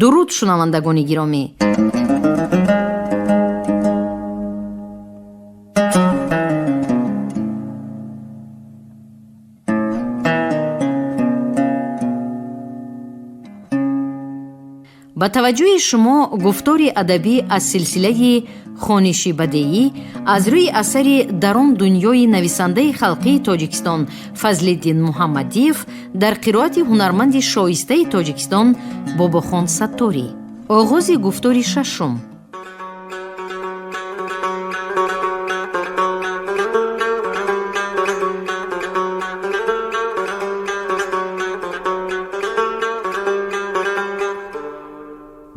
Дуруд, шунавандагони гиромӣ. Ба таваҷҷӯҳи шумо гуфтори адабӣ аз силсилаи хониши бадеӣ аз рӯи асари «Дар он дунёи» нависандаи халқии Тоҷикистон Фазлиддин Муҳаммадиев дар қироати ҳунарманди шоистаи Тоҷикистон Бобохон Сатторӣ. Оғози гуфтори шашум.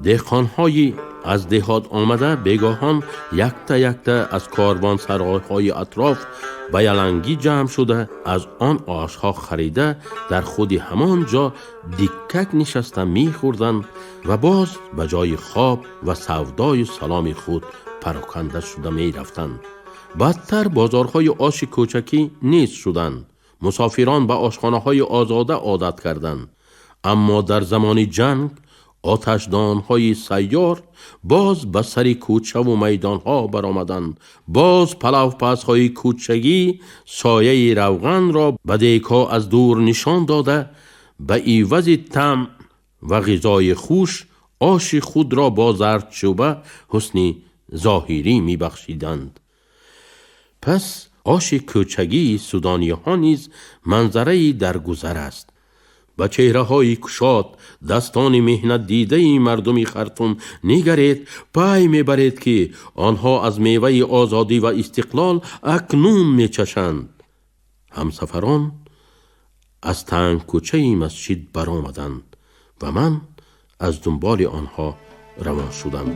Деҳқонҳои аз деҳот омада бегоҳон якта якта аз корвонсаройҳои атроф ба ялангӣ ҷамъ шуда, аз он ошҳо харида, дар худи ҳамон ҷо диккак нишаста мехӯрданд ва боз ба ҷои хоб ва савдою саломи худ пароканда шуда мерафтанд. Бадтар, бозорҳои оши кӯчакӣ нест шуданд. Мусофирон ба ошхонаҳои озода одат карданд. Аммо дар замони ҷанг оташдонҳои сайёр боз ба сари кӯчаву майдонҳо баромаданд. Боз палавпазҳои кӯчагӣ сояи равғанро ба дегҳо аз дур нишон дода, ба ивази таъм ва ғизои хуш оши худро бо зардчӯба ҳусни зоҳирӣ мебахшиданд. Пас оши кӯчагии судониҳо низ манзараи даргузар аст. Ба чеҳраҳои кушод, дастони меҳнатдидаи мардуми Хартум нигаред, пай мебаред, ки онҳо аз меваи озодӣ ва истиқлол акнун мечашанд. Ҳамсафарон аз тангкӯчаи масҷид баромаданд ва ман аз дунболи онҳо равон шудам.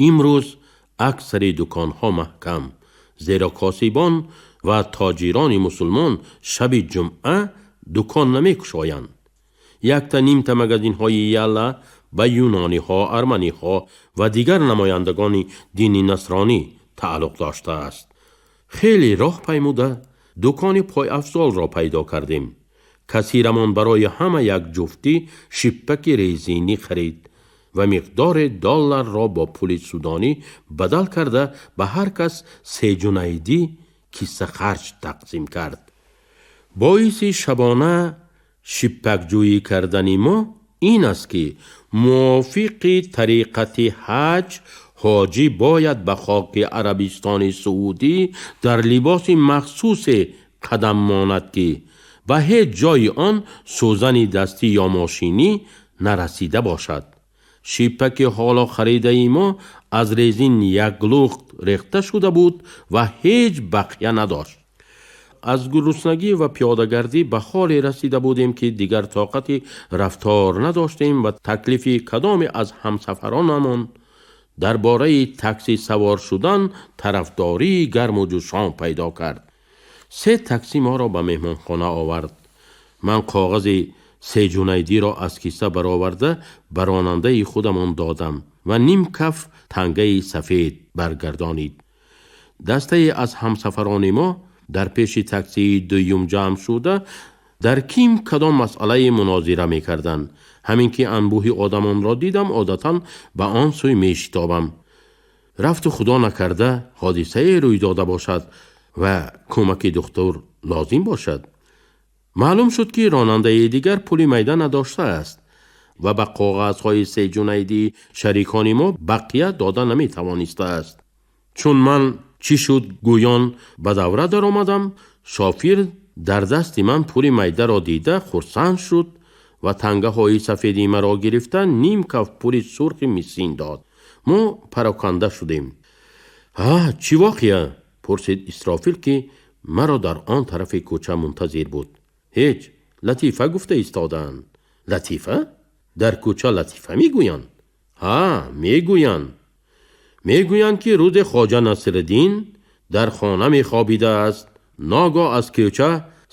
Имрӯз аксари дуконҳо маҳкам, зеро косибон ва тоҷирони мусулмон шаби ҷумъа дукон намекушоянд. Якта нимта магазинҳои яла ба юнониҳо, арманиҳо ва дигар намояндагони дини насронӣ тааллуқ доштааст. Хеле роҳ паймуда, дукони пойафзолро пайдо кардем. Кассирамон барои ҳама як ҷуфтӣ шиппаки резинӣ харид ва миқдори долларро бо пули судонӣ бадал карда, ба ҳар кас 3 ҷунайдӣ киссахарҷ тақсим кард. Боиси шабона шиппакҷӯӣ кардани мо ин аст, ки мувофиқи тариқати ҳаҷ ҳоҷӣ бояд ба хоки Арабистони Саудӣ дар либоси махсусе қадам монад, ки ба ҳеҷ ҷои он сӯзани дастӣ ё мошинӣ нарасида бошад. Шиппаки ҳоло харидаи мо аз резин яклухт рехта шуда буд ва ҳеҷ бақия надошт. Аз гуруснагӣ ва пиёдагардӣ ба ҳоле расида будем, ки дигар тоқати рафтор надоштем ва таклифи кадоме аз ҳамсафаронамон дар бораи таксӣ савор шудан тарафдории гарму ҷӯшон пайдо кард. Се таксӣ моро ба меҳмонхона овард. Ман коғази 3 ҷунайдиро аз киса бароварда, ба ронандаи худамон додам ва ним каф тангаи сафед баргардонид. Дастае аз ҳамсафарони мо дар пеши таксии дуюм ҷамъ шуда, дар ким кадом масъалае мунозира мекарданд. Ҳамин ки анбӯҳи одамонро дидам, одатан ба он сӯй мешитобам. Рафту худо накарда ҳодисае рӯй дода бошад ва кӯмаки духтур лозим бошад. Маълум шуд, ки ронандаи дигар пули майда надоштааст ва ба коғазҳои 3 ҷунайдии шарикони мо бақия дода наметавонистааст. Чун ман чӣ шуд гӯён ба давра даромадам, шофир дар дасти ман пули майдаро дида хурсанд шуд ва тангаҳои сафеди маро гирифта, ним каф пули сурхи мисин дод. Мо пароканда шудем. Ҳа, чӣ воқеа? Пурсид Исрофил, ки маро дар он тарафи кӯча мунтазир буд. Ҳеҷ, латифа гуфта истодаанд. Латифа? Дар кӯча латифа мегӯянд? Ҳа, мегӯянд. Мегӯянд, ки рӯзе Хоҷа Насриддин дар хона мехобидааст. Ногоҳ аз кӯча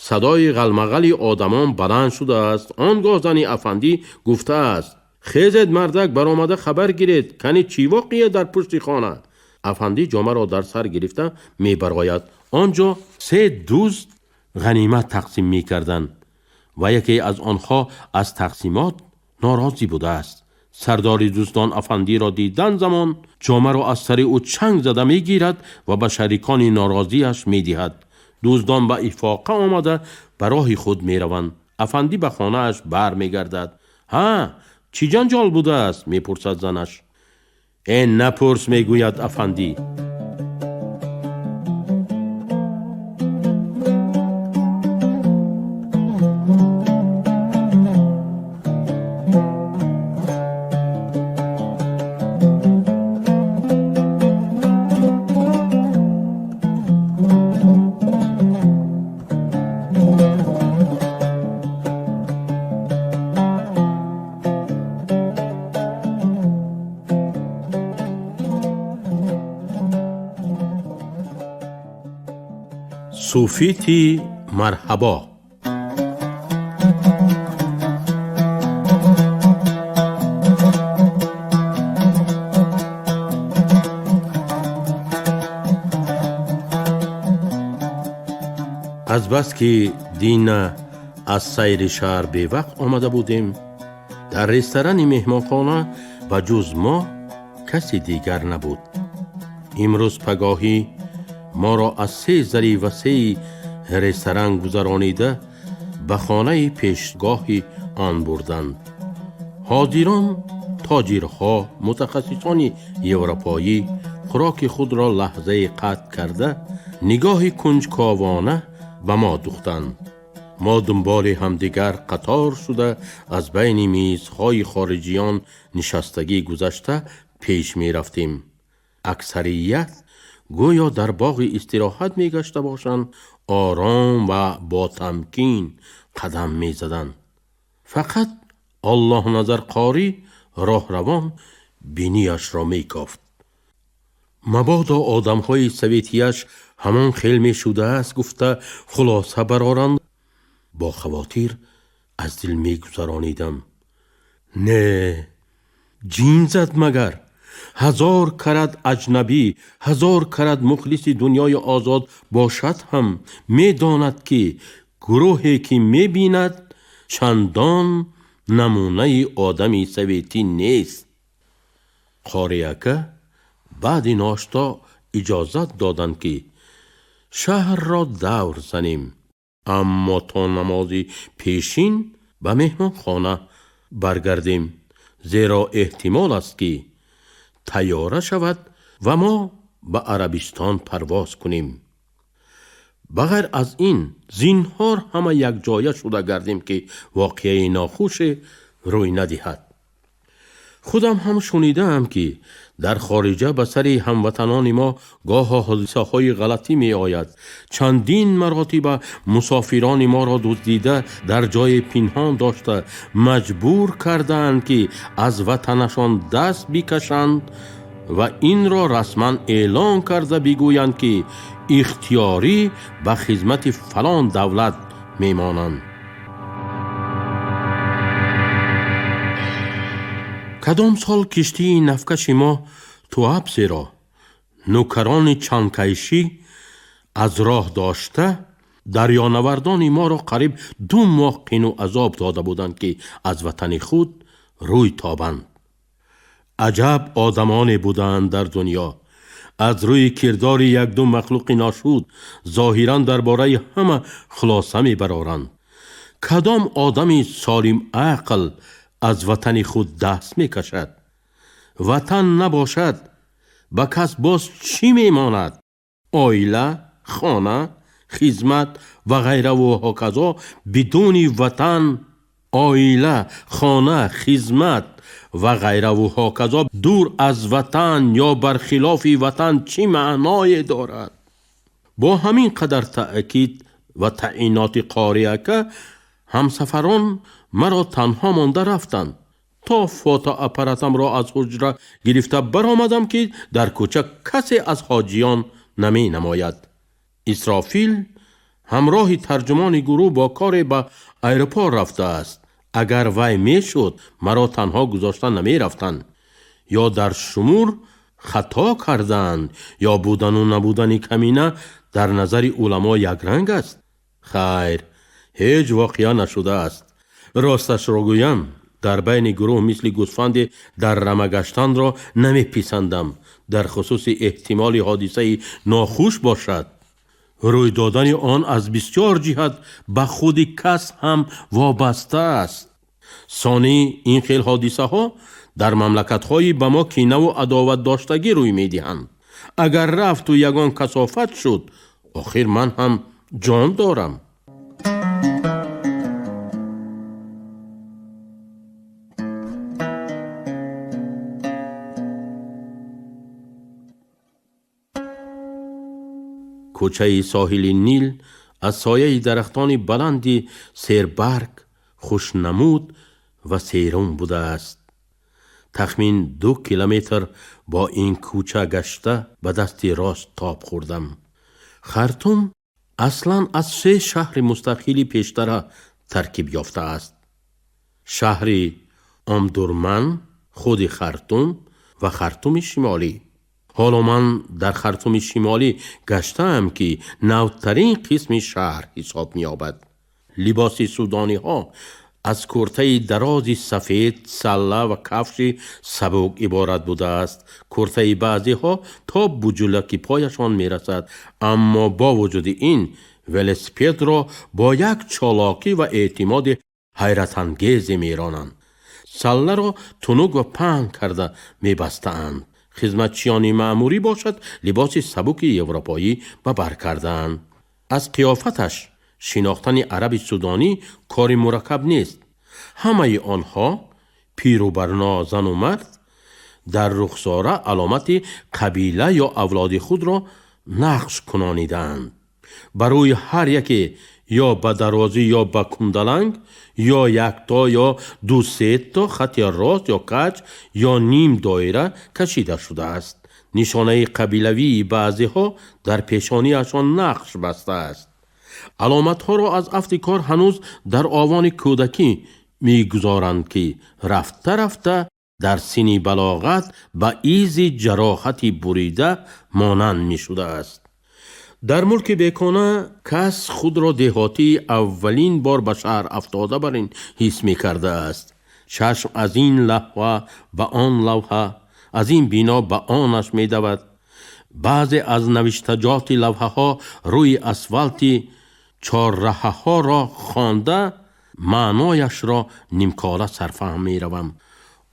садои ғалмағали одамон баланд шудааст. Он гоҳ зани афандӣ гуфтааст: хезед, мардак, баромада хабар гиред, кани чӣ воқеа дар пушти хона. Афандӣ ҷомаро дар сар гирифта мебарояд. Он ҷо се дузд ғанимат тақсим мекарданд ва яке аз онҳо аз тақсимот норозӣ будааст. Сардори дуздон афандиро дидан замон ҷомаро аз сари ӯ чанг зада мегирад ва ба шарикони норозиаш медиҳад. Дуздон ба ифоқа омада ба роҳи худ мераванд. Афандӣ ба хонааш бармегардад. Ҳа, чӣ ҷанҷол будааст? Мепурсад занаш. Э, напурс, мегӯяд афандӣ. Суфити марҳабо. Азбаски дина аз сайри шаҳр бевақт омада будем, дар ресторани меҳмонхона ба ҷуз мо каси дигар набуд. Имрӯз пагоҳӣ моро аз се зали васеи ресторан гузаронида ба хонаи пешгоҳи он бурданд. Ҳозирон, тоҷирҳо, мутахассисони европоӣ хӯроки худро лаҳзае қатъ карда, нигоҳи кунҷковона ба мо духтанд. Мо дунболи ҳамдигар қатор шуда, аз байни мизҳои хориҷиён нишастагӣ гузашта пеш мерафтем. Аксарият гӯё дар боғи истироҳат мегашта бошанд, ором ва ботамкин қадам мезаданд. Фақат Аллоҳназар қорӣ роҳравон бинияшро мекофт. Мабодо одамҳои советияш ҳамон хел мешудааст гуфта хулоса бароранд, бо хавотир аз дил мегузаронидам. Не, ҷин зад магар? Ҳазор карат аҷнабӣ, ҳазор карат мухлиси дунёи озод бошад ҳам, медонад, ки гурӯҳе ки мебинад, чандон намунаи одами советӣ нест. Қориака баъди ношто иҷозат доданд, ки шаҳрро давр занем, аммо то намози пешин ба меҳмонхона баргардем, зеро эҳтимол аст, ки тайёра шавад ва мо ба Арабистон парвоз кунем. Ба ғайр аз ин, зинҳор ҳама якҷоя шуда гардем, ки воқеаи нохуше рӯй надиҳад. Худам ҳам шунидаам, ки дар хориҷа ба сари ҳамватанони мо гоҳо ҳодисаҳои ғалатӣ меояд. Чандин маротиба мусофирони моро дуздида, дар ҷое пинҳон дошта, маҷбур кардаанд, ки аз ватанашон даст бикашанд ва инро расман эълон карда бигӯянд, ки ихтиёрӣ ба хизмати фалон давлат мемонанд. Кадом сол киштии нафкаши мо Туапсеро нукарони чанкайшӣ аз роҳ дошта, дарёнавардони моро қариб 2 моҳ қину азоб дода буданд, ки аз ватани худ рӯй тобанд. Аҷаб одамоне буданд дар дунё. Аз рӯи кирдори якду махлуқи ношуд зоҳиран дар бораи ҳама хулоса мебароранд. Кадом одами солим ақл аз ватани худ даст мекашад? Ватан набошад, ба кас боз чӣ мемонад? Оила, хона, хизмат ва ғайраву ҳоказо. Бидуни ватан, оила, хона, хизмат ва ғайраву ҳоказо, дур аз ватан ё бар хилофи ватан чӣ маъное дорад? Бо ҳамин қадар таъкид ва таъиноти қориака ҳамсафарон маро танҳо монда рафтанд. То фотоаппаратамро аз ҳуҷра гирифта баромадам, ки дар кӯча касе аз ҳоҷиён наменамояд. Исрофил ҳамроҳи тарҷумони гурӯҳ бо коре ба аэропорт рафтааст. Агар вай мешуд, маро танҳо гузошта намерафтанд. Ё дар шумур хато кардаанд, ё будану набудани камина дар назари уламо якранг аст. Хайр, ҳеҷ воқеа нашудааст. Росташро гӯям, дар байни гурӯҳ мисли гӯсфанде дар рама гаштанро намеписандам. Дар хусуси эҳтимоли ҳодисаи нохуш бошад, рӯй додани он аз бисёр ҷиҳат ба худи кас ҳам вобаста аст. Сонӣ ин хел ҳодисаҳо дар мамлакатҳои ба мо кинаву адоватдоштагӣ рӯй медиҳанд. Агар рафту ягон касофат шуд, охир ман ҳам ҷон дорам. Кӯчаи соҳили Нил аз сояи дарахтони баланди сербарг хушнамуд ва серум будааст. Тахмин 2 километр бо ин кӯча гашта ба дасти рост тоб хӯрдам. Хартум аслан аз се шаҳри мустақили пештара таркиб ёфтааст: шаҳри Омдурман, худи Хартум ва Хартуми Шимолӣ. Ҳоло ман дар Хартуми Шимолӣ гаштаам, ки навтарин қисми шаҳр ҳисоб меёбад. Либоси судониҳо аз куртаи дарози сафед, салла ва кафши сабук иборат будааст. Куртаи баъзеҳо то буҷулаки пояшон мерасад, аммо бо вуҷуди ин велосипедро бо як чолокӣ ва эътимоди ҳайратангезе меронанд. Салларо тунук ва паҳн карда мебастаанд. Хизматчиёни маъмурӣ бошад, либоси сабуки европоӣ ба бар кардаанд. Аз қиёфаташ шинохтани араби судонӣ кори мураккаб нест. Ҳамаи онҳо, пиру барно, зану мард, дар рухсора аломати қабила ё авлоди худро нақш кунонидаанд. Ба рӯи ҳар яке ё ба дарозӣ, ё ба кундаланг, ё якто, ё дусето хати рост ё каҷ, ё ним доира кашида шудааст. Нишонаи қабилавии баъзеҳо дар пешониашон нақш бастааст. Аломатҳоро аз афти кор ҳанӯз дар овони кӯдакӣ мегузоранд, ки рафта рафта дар синни балоғат ба изи ҷароҳати бурида монанд мешудааст. Дар мулки бекона кас худро деҳотии аввалин бор ба шаҳр афтода бар ин ҳис мекардааст. Чашм аз ин лавҳа ба он лавҳа, аз ин бино ба онаш медавад. Баъзе аз навиштаҷоти лавҳаҳо рӯи асфалти чорраҳаҳоро хонда, маънояшро нимкора сарфаҳм меравам.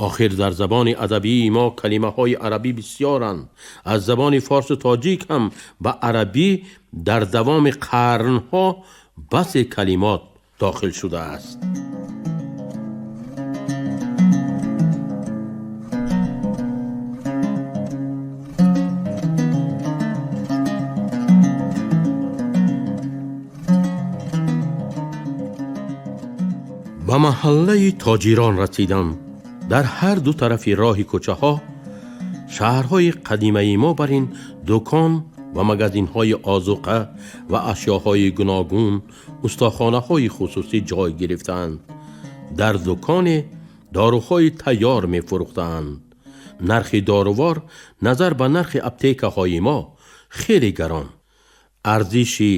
Охир дар забони адабии мо калимаҳои арабӣ бисёранд. Аз забони форсу тоҷик ҳам ба арабӣ дар давоми қарнҳо басе калимот дохил шудааст. Ба маҳаллаи тоҷирон расидам. Дар ҳар ду тарафи роҳи кӯчаҳо шаҳрҳои қадимаи мо бар ин дукон ва магазинҳои озуқа ва ашёҳои гуногун, устохонаҳои хусусӣ ҷой гирифтаанд. Дар дуконе доруҳои тайёр мефурӯхтаанд. Нархи дорувор назар ба нархи аптекаҳои мо хеле гарон. Арзиши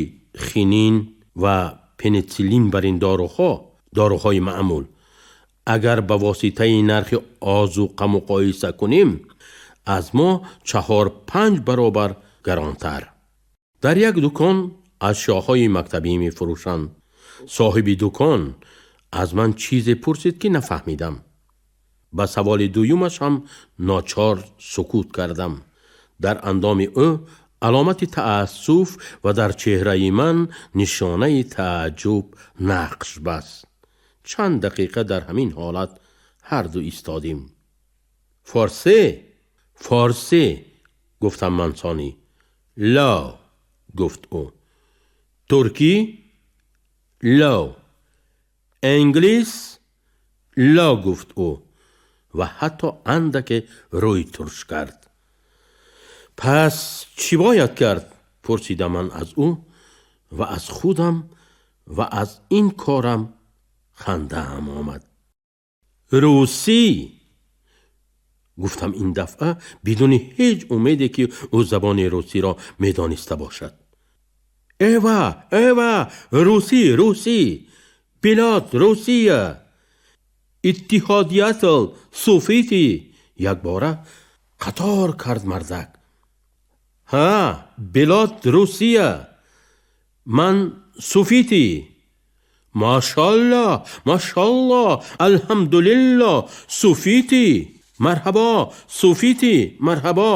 хинин ва пенициллин бар ин доруҳо, доруҳои маъмул, агар ба воситаи нархи озуқа муқоиса кунем, аз мо 4-5 баробар гаронтар. Дар як дукон ашёҳои мактабӣ мефурӯшанд. Соҳиби дукон аз ман чизе пурсид, ки нафаҳмидам. Ба саволи дуюмаш ҳам ночор сукут кардам. Дар андоми ӯ аломати таассуф ва дар чеҳраи ман нишонаи тааҷҷуб нақш баст. Чанд дақиқа дар ҳамин ҳолат ҳарду истодем. Форсе, форсе, гуфтам ман сонӣ. Ло, гуфт ӯ. Туркӣ? Ло. Англис? Ло, гуфт ӯ. Ва ҳатто андаке рӯй турш кард. Пас чӣ бояд кард? Пурсидам ман аз ӯ ва аз худам ва аз ин корам хандаам омад. Русӣ, гуфтам ин дафъа бидуни ҳеҷ умеде, ки ӯ забони русиро медониста бошад. Эва, эва, русӣ, русӣ, билод Русия, иттиҳодиятл суфити, якбора қатор кард мардак. Ҳа, билод Русия, ман суфити. Машалло, машалло, алҳамдулилло, суфити, марҳабо, суфити, марҳабо,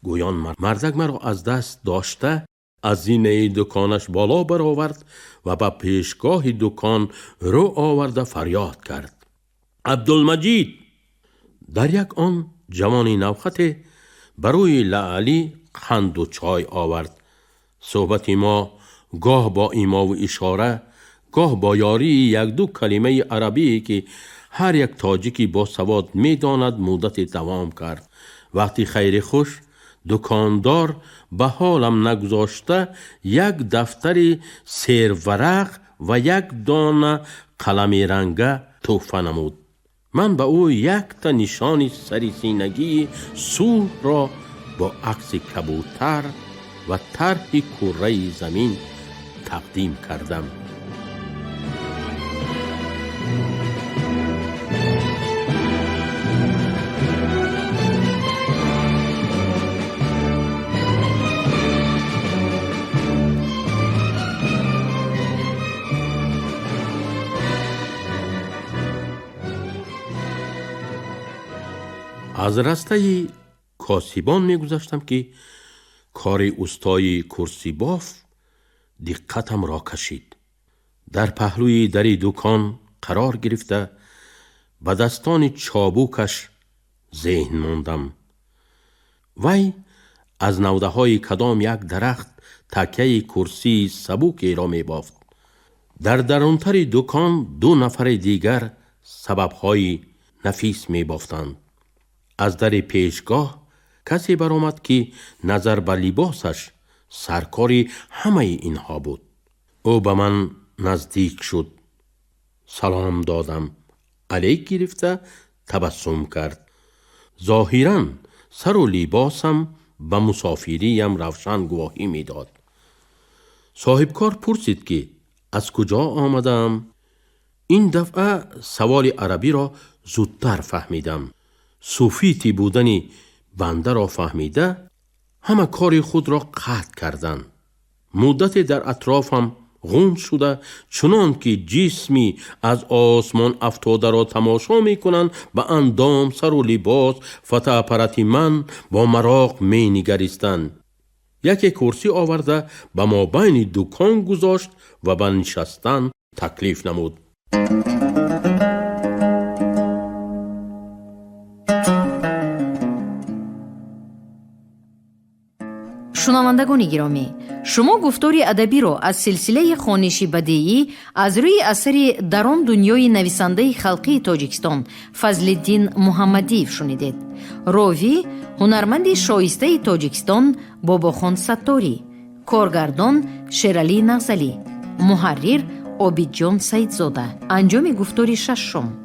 гӯён мардак маро аз даст дошта, аз зинаи дуконаш боло баровард ва ба пешгоҳи дукон рӯ оварда фарёд кард: Абдулмаҷид! Дар як он ҷавони навхате ба рӯи лаълӣ қанду чой овард. Суҳбати мо гоҳ бо имову ишора, гоҳ бо ёрии якду калимаи арабие, ки ҳар як тоҷики босавод медонад, муддате давом кард. Вақти хайри хуш дукондор ба ҳолам нагузошта, як дафтари серварақ ва як дона қалами ранга тӯҳфа намуд. Ман ба ӯ якта нишони сари синагии сулҳро бо акси кабутар ва тарҳи курраи замин тақдим кардам. Аз растаи косибон мегузаштам, ки кори устои курсибоф диққатамро кашид. Дар паҳлӯи дари дукон қарор гирифта, ба дастони чобукаш зеҳн мондам. Вай аз навдаҳои кадом як дарахт такяи курсии сабукеро мебофт. Дар дарунтари дукон ду нафари дигар сабабҳои нафис мебофтанд. Аз дари пешгоҳ касе баромад, ки назар ба либосаш саркори ҳамаи инҳо буд. Ӯ ба ман наздик шуд. Салом додам. Алейк гирифта табассум кард. Зоҳиран сару либосам ба мусофириям равшан гувоҳӣ медод. Соҳибкор пурсид, ки аз куҷо омадаам. Ин дафъа саволи арабиро зудтар фаҳмидам. Суфити будани бандаро фаҳмида, ҳама кори худро қатъ карданд. Муддате дар атрофам ғун шуда, чунон ки ҷисми аз осмон афтодаро тамошо мекунанд, ба андом, сару либос, фотоаппарати ман бо мароқ менигаристанд. Яке курсӣ оварда ба мобайни дукон гузошт ва ба нишастан таклиф намуд. Шунавандагони гиромӣ, шумо гуфтори адабиро аз силсилаи хониши бадеӣ аз рӯи асари «Дар он дунёи» нависандаи халқии Тоҷикистон Фазлиддин Муҳаммадиев шунидед. Ровӣ ҳунарманди шоистаи Тоҷикистон Бобохон Сатторӣ, коргардон Шералӣ Нағзалӣ, муҳаррир Обидҷон Саидзода. Анҷоми гуфтори шашум.